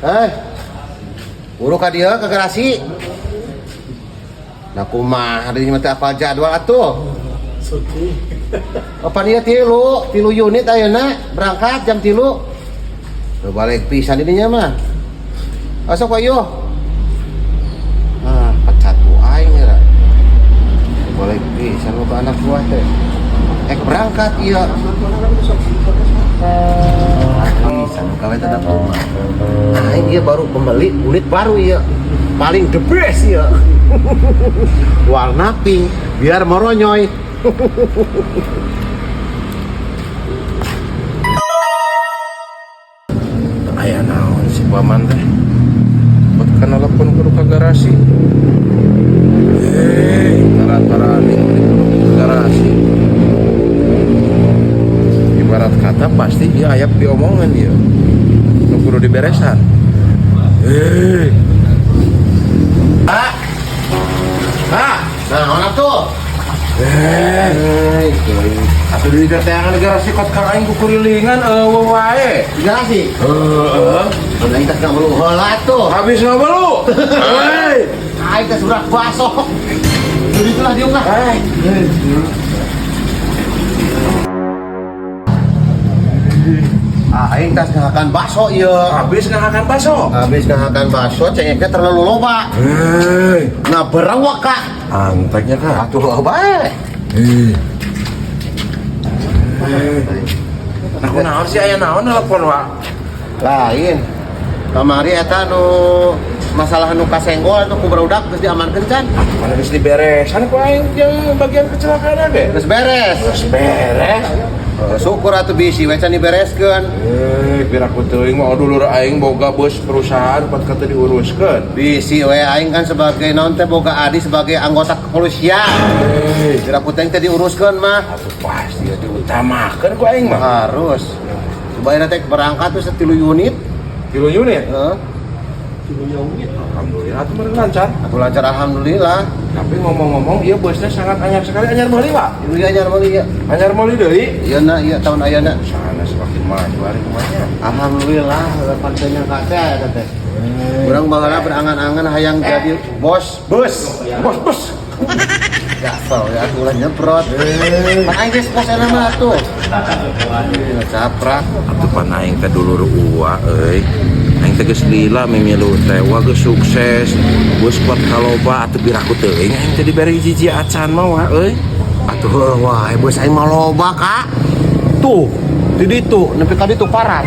Eh. Buru ka dieu ke garasi. Nah kumaha di mah teu apal jadwal atuh. Kapan ieu tilu unit ayeuna berangkat jam 3. Tuh balik pisan dinya mah. Asok ayo. Ah, pecat ku aing ya. Balik pisan ke anak buah teh. Eh berangkat ieu. Pisan gawe teh da kumaha. Aing ieu baru pembeli unit baru ieu. Paling the best ieu. Warna pink biar moronyoy. Aya naon si paman teh? Buat kana telepon kudu ka garasi. Eh, tara-tara ning kudu ke garasi. Ibarat kata pasti ieu aya diomongan ieu. Nu kudu diberesan. Eh. Ah. Ah, Nah, naon atuh? eh, atuh di teangan di garasi kot kang aing kukurilingan eueuh wae. Di garasi. Heeh. Udah aing teh ngabelu heula atuh. Habis ngabelu. Hei. Aing teh surat baso. Jadi itulah diuk lah. Eh. Ah, aing tas ngahakan bakso ieu. Habis ngahakan bakso. Habis ngahakan bakso cengeknya terlalu loba. Hei. Nah, berawak kak. Anteknya kak. Atuh loba bae. Eh. Nah, kunaon sih aya naon telepon wa? Lain. Kamari eta nu masalah nu kasenggol anu ku barudak geus diamankeun can. Mana geus diberesan ku aing jeung bagian kecelakaan ge. Geus beres. Geus beres. Syukur atuh bisi we can dibereskeun. Eh, piraku teuing mah dulur aing boga bos perusahaan buat kata diuruskeun. Bisi we aing kan sebagai naon teh boga adi sebagai anggota kepolisian. Eh, Piraku teh teh diuruskeun mah. atuh pasti ya diutamakeun ku aing mah. Harus. Supaya teh berangkat tuh setilu unit. 3 unit. Heeh. Alhamdulillah atuh meureun lancar. Atuh lancar alhamdulillah. Tapi ngomong-ngomong, ieu bosnya sangat anyar sekali, anyar meuli, Pak. Ieu anyar meuli ieu. Anyar meuli deui. Ieu na ieu tahun ayeuna. Sana semakin maju hari kumanya. Alhamdulillah partainya ka teh eta teh. Urang baheula berangan-angan hayang jadi bos bus. Bos, bos. Gavel ya atuh ulah nyeprot. Pan aing geus bos eta mah atuh. Caprak. Atuh pan aing teh dulur uwa euy. Aing teh geus lila mimilu teh wa geus sukses. Geus kuat kaloba atuh biraku teuing aing teh dibere hiji acan mah wa euy. Atuh wah bos aing mah loba kak. Tuh, di ditu nepi ka ditu parat.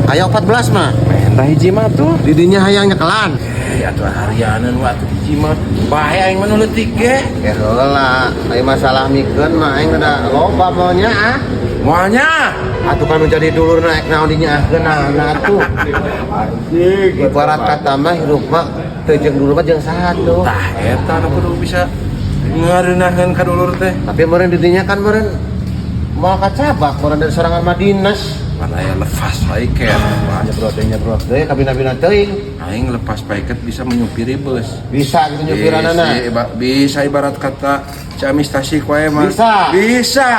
Aya 14 mah. Menta hiji mah tuh. Di dinya hayang nyekelan. Eh atuh harianeun wa atuh hiji mah. Bae aing mah nu leutik ge. Ya heula, aya masalah mikeun mah aing udah loba maunya ah. Moalnya. Atuh kan jadi dulur naik naon dinyaahkeun nah atuh. Anjing. Ibarat kata mah hirup mah teu jeung dulur mah jeung saha tuh. Tah eta nu kudu bisa ngareunahkeun ka dulur teh. Tapi meureun di dinya kan meureun moal kacabak meureun dari sorangan mah dinas. Pan aya lepas paiket. Nyebrot deui nyebrot deui kabina-bina teuing. Aing lepas paiket bisa menyupiri bus. Bisa gitu nyupiranana. Bisa, ibarat kata Ciamis Tasik wae mah. Bisa. Bisa.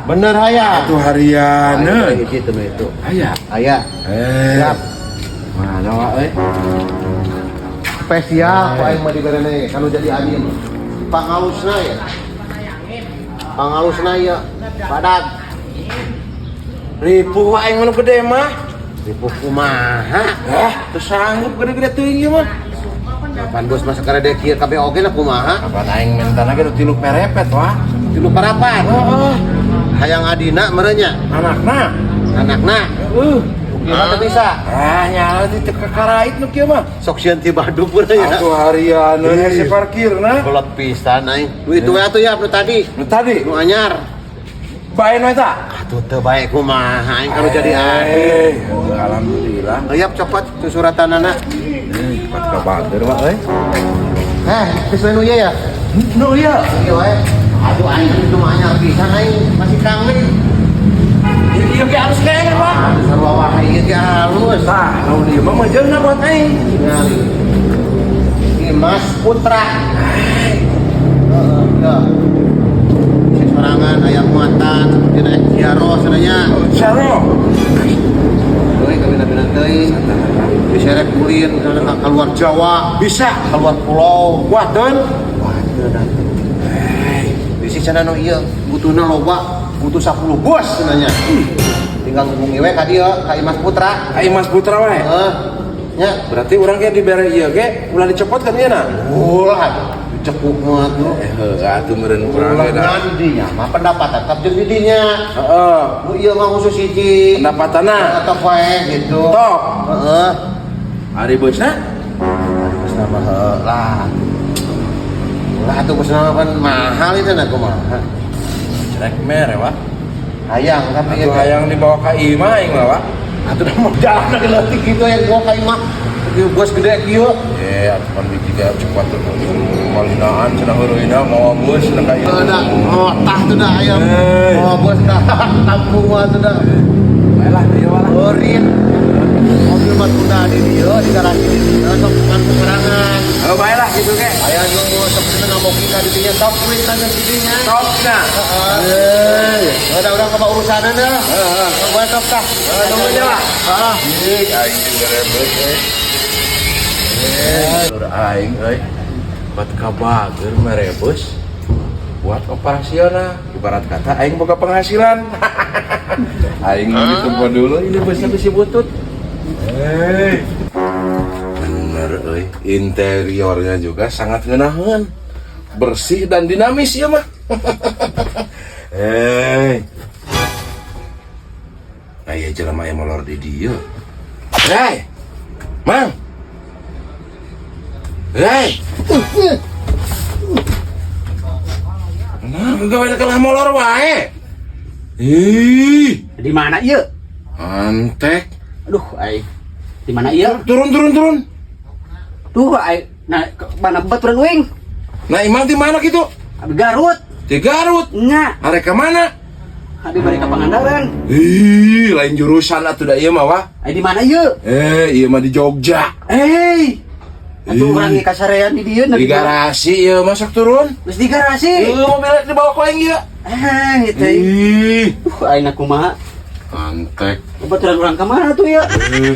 Bener hayang. Atuh harianeun. Hiji teu itu. Aya. Aya. Eh. Siap. Mana wa euy? Spesial ku aing mah diberene kanu jadi adi mah. Pangalusna ya. Pangalusna ya. Padag. Ripuh wa aing mah nu gede mah. Ripuh kumaha? Eh, teu sanggup gede-gede teuing ieu mah. Kapan bos masa karena kieu kabeh oge lah kumaha? Kapan aing mentana ge nu 3 perepet wah. 3 parapat. Heeh. Hayang adina meureun nya. Anakna. Anakna. Heeh. Kieu mah teu bisa. Ah, nyala teh teu kakarait nu kieu mah. Sok sieun ti baduk meureun nya. Atuh harianeun hese parkirna. Kolot pisan aing. Nu itu we atuh ya nu tadi. Nu tadi Nu anyar. Bae nu eta. Atuh teu bae kumaha aing kalau jadi adi. Alhamdulillah. Ayap copot tu suratanana. Eh, cepat ka bager wa euy. Eh, geus we nu ieu ya? Nu ieu. Ieu wae. Aduh aing itu mah anyar pisan aing masih kangen. Ieu ge halus kayaknya, Pak. Sarua wae ieu ge halus. Tah, nu ieu mah mejeuna buat aing. Ningali. Dimas Putra. Heeh, ya. Sorangan aya muatan seperti naik ziarah sananya. Saro. Deui kabina-bina teuing. Diserek ulin kana keluar Jawa, Bisa. Keluar pulau. Kuateun. Wah, ieu dah. Bisi cenah nu ieu butuhna loba, butuh 10 bos cenah nya. Tinggal hubungi we ka dieu, ka Imas Putra. Ai Mas Putra wae. Heeh. Nya. Berarti urang ge dibere ieu ge ulah dicopot kan ieu na? Ulah dicekuk mah tuh. Eh, heuh atuh meureun urang Ulah ge da. ngandinya mah pendapatan tetap jeung di dinya. Heeh. Nu ieu mah khusus hiji. Pendapatanna Tetep wae gitu. Top. Heeh. Ari bosna? Aduh, bosna mah heuh lah. Lah atuh bosna mah kan mahal itu nah kumaha. Rek mere wah. Hayang tapi Atuh hayang dibawa ka imah aing mah wah. Atuh dah mau jalan lagi leutik gitu yang gua ka imah. Ieu bos gede kieu. Eh, atuh kan biji ge cepat tuh malinaan cenah heureuyna mawa bus cenah ka imah. Dah motah tuh dah ayam. Hey. Oh bos dah kampung mah tuh dah. Bae lah ieu lah. Orin. Mobil mah tunda di dieu di garasi di dieu sok bukan peperangan. Oh, bae lah gitu ge. Aya nu sok cenah ngamoki ka didinya top kuit tanya di dinya. Top nah. Heeh. Udah udah ke urusanan dah. Heeh. Gua top tah. Tunggu aja lah. Heeh. Ih, aing juga rebet euy. Eh, lur aing euy. Buat kabager mere bus buat operasional. Ibarat kata aing boga penghasilan. Aing mau ditempo dulu ini busnya bisi butut. Hei. Bener euy, interiornya juga sangat ngeunaheun. Bersih dan dinamis ya mah. Hei. Aya jelema yang molor di dieu. Hei. Mang. Hei. Nah, gawe kalah molor wae. Ih, Di mana ieu? Antek. Aduh, ai. Di mana ieu? Turun, turun, turun. Duh, ai. Nah, mana baturan uing? Nah, imam di mana gitu? Abi Garut. Di Garut. Nya, Arek ke mana? Abi balik ke Pangandaran. Ih, lain jurusan atuh da ieu mah wah. Ai di mana ieu? Eh, ieu mah di Jogja. Eh. Atuh Ih. urang ge kasarean di dieu. Di garasi ieu masuk turun. Geus di garasi. Ieu mobilnya dibawa ku aing ieu. Eh, itu. Ih, Duh, aing kumaha? Antek. Baturan urang ka mana tuh ya? Eh.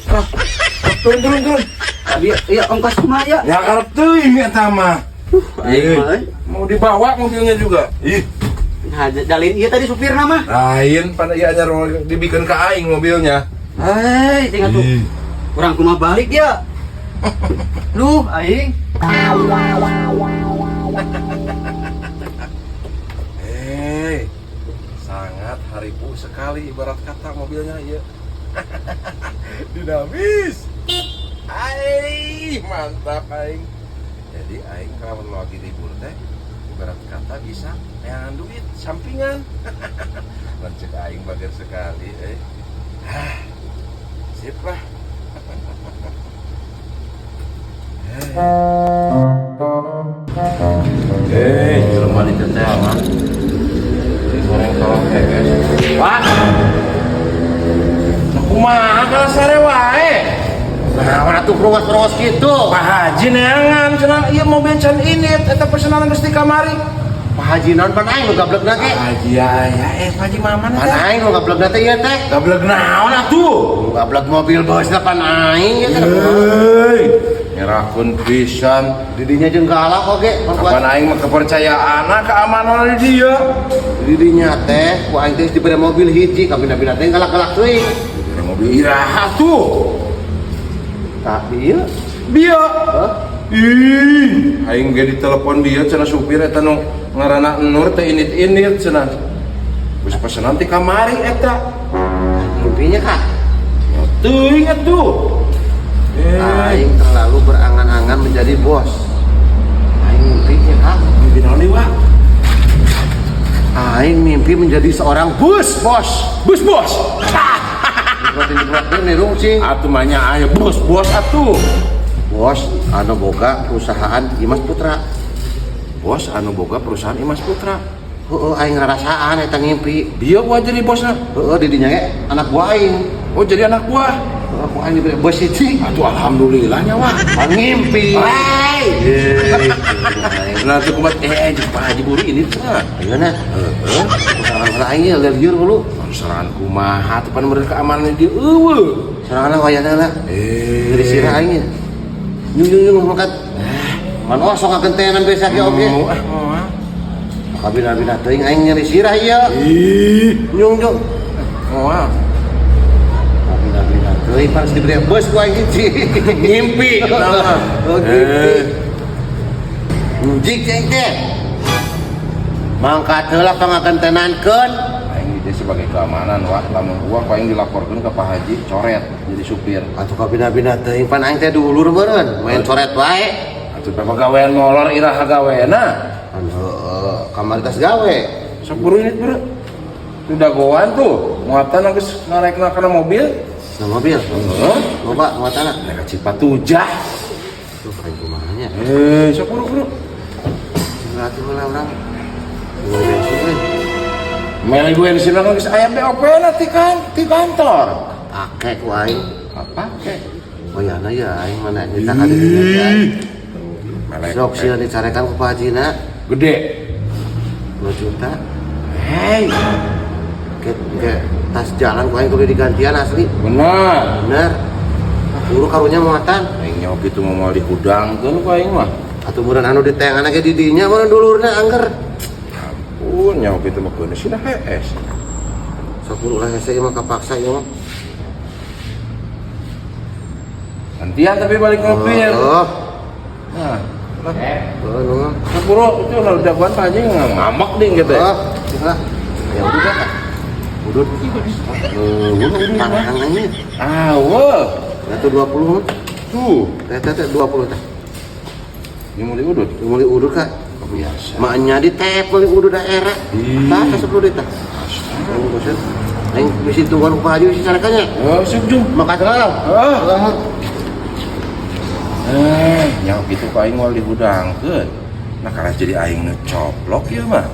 Ah, turun, turun, turun. Abi ieu ongkos kumaha ya? Ya karep teuing eta mah. Duh, aing Eh, mah euy. mau dibawa mobilnya juga. Ih, Nah, dalin ieu tadi supir nama. Lain pada ieu anyar dibikin ke aing mobilnya. Hei, tinggal tuh. Ih. Urang kumaha balik ya? Duh, aing. Eh, sangat haripu sekali ibarat kata mobilnya ya. Dinamis. Aing, mantap aing. Jadi aing kalau lagi libur teh ibarat kata bisa neangan duit sampingan. Lanjut aing bager sekali eh. Ah, sip lah. Eh, jelema di teh mah. Goreng tolong guys. Pak. Nah, kumaha kalau sare wae? Nah, atuh perwas-perwas gitu. Pak Haji neangan cenah ieu mobil can ini eta pesanan geus di kamari. Pak Haji naon pan aing nu gablegna ge? Pak Haji ya, ya eh Pak Haji Maman Pan eta. aing nu gablegna teh ieu teh. Gableg naon atuh? Nu gableg mobil bosna pan aing ieu teh. Hei, nyerahkeun pisan. Didinya jeung galak oge pan Kapan aing mah kepercayaan keamanan di dia. Didinya teh ku aing teh dibere mobil hiji kabina-bina teh galak-galak teuing. Dibere mobil iraha tuh. Tapi ieu Dia. Hah? Ih, aing ge ditelepon dia cenah supir eta nu ngaranna Nur teh init-init cenah. Geus pesenan ti kamari eta. Mimpinya kak. Teuing atuh. Eh, Aing terlalu berangan-angan menjadi bos. Aing mimpinya kak. Mimpi naon deui, Wak? Aing mimpi menjadi seorang bus bos. Bus bos. Nyemprot-nyemprot nih rungsing. Atuh mah nya aya bus bos atuh. Bos anu boga perusahaan Imas Putra. Bos anu boga perusahaan Imas Putra. Heeh, aing ngarasaan eta ngimpi. Dia gua jadi bosna. Heeh, didinya ge anak buah aing. Oh, jadi anak buah. Heeh, ku aing diberi bos hiji. Atuh alhamdulillah nya, Wak. Pan ngimpi. Hei, Hey. Yeay. Nah, tuh kumat jeung Pak Haji buru ini tuh. Ayo na. Heeh. Sorangan aing ya lieur dulu. Sorangan kumaha tuh pan meureun keamanan di eueuh. Sorangan wayahna lah. Eh. Jadi sirah aing ya. Yung yung yung mangkat. Man oh sok ngagentenan biasa ge oge. Mau ah, mau ah. Kabina-bina teuing aing nyeri sirah ieu. Ih, Nyung nyung. mau ah. Kabina-bina teuing pan diberi bus ku aing hiji. Ngimpi. Oh, ngimpi. Njik ceng teh. Mangkat heula pangagentenankeun. Aing dia sebagai keamanan wah lamun uang paling dilaporkeun ke Pak Haji coret jadi supir. Atuh kabina-bina teuing pan aing teh dulur beureun, main coret wae. Atuh pagawean molor iraha gawena. Kan heueuh, kamari tas gawe. Sok buru ini buru. Itu dagoan tuh, muatan geus narekna kana mobil. Na mobil. Heeh. Loba muatanna. Naik ka Cipatujah. Tuh aing kumaha nya. Eh, sok buru buru. Berarti heula urang. Beli bensin euy. Meli bensin mah geus aya BOP na ti kan ti kantor. Pake ku aing. Apa kek? Wayahna ya aing mana nyita ka dieu aing. Melek. Sok sieun dicarekan ku Pak Hajina Gede. 2 juta. Hei, Ke tas jalan ku aing kudu digantian asli. benar. Bener. Buru karunya muatan. Aing nyawa kitu mau moal dihudangkeun ku aing mah. Atuh meureun anu diteangan ge di dinya meureun dulurna angger. Ampun, nyawa kitu mah keun sih hees. Sok buru ulah hese ieu mah kapaksa ieu mah. Gantian tapi balik mobil. Oh, Nah, lah. oh, nu. Sok buru itu lah jagoan Pak Haji ngambek ding gitu. Oh, lah. Ya udah dah. Udut. Udut Pangan aja. Ah, wah. Atuh 20. Tuh, Teh teh teh 20 teh. ini mau diudut. Meuli udut kak. Biasa. Maknya di tep meuli udut daerah. Ih. Tah ka 10 tah. Oh, bosan. Aing bisi tungguan ku Pak Haji bisi carekannya. Oh, siap jung. Makasih lah. Ah. Eh, nyawa gitu ku aing moal dihudangkeun. Nah, karena jadi aing nu coplok ieu mah.